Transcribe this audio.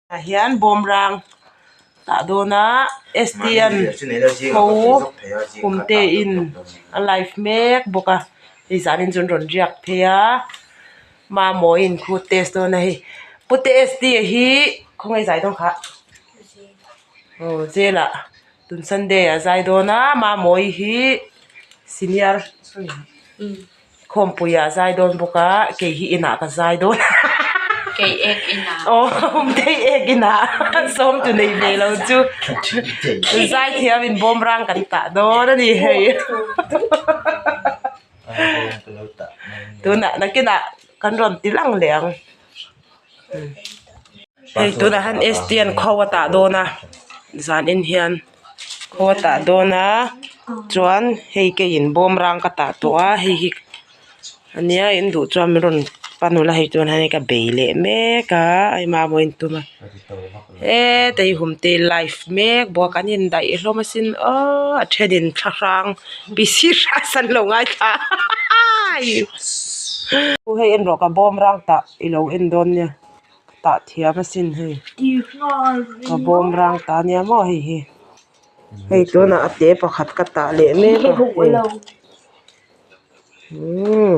Tah hian bawmrang tah dawn a s t an tho kum te in a live mek bawk a hei zanin chu an rawn riak phei a mamawin khu test dawn a hei pute s t a hi khawnge zai dawn khah aw jail ah tun sunday ah a zai dawn a mamawi hi senior Khawmpui ah zai dawn bawk a kei hi inah ka zai dawn Kei ek inah. Aw Humtei ek inah sawm tu nei ve lo chu zai thiam in bawm rang kan tah dawn a ni hei tunah nakinah kan rawn ti lang leh ang hei tunah hian S T an kho a tah dawn a zan en hian. Khaw a tah dawn a chuan hei keiin bawm rang ka tah tawh a hei hi ania in duh chuan min rawn pan ula hei chuan hei ka bei leh mek a a mamawh in tum a heta hi hum te live mek bawk a kan indaih hlawm asin aww a thenin thlahrang bisi hras an lo ngaithla a hei en rawh ka bawm rang tah i lo en dawn nia. Tah thiam asin hei ka bawm rang ta nia maw hei hi hei tunah a te pakhat ka tah leh mek a hei umm.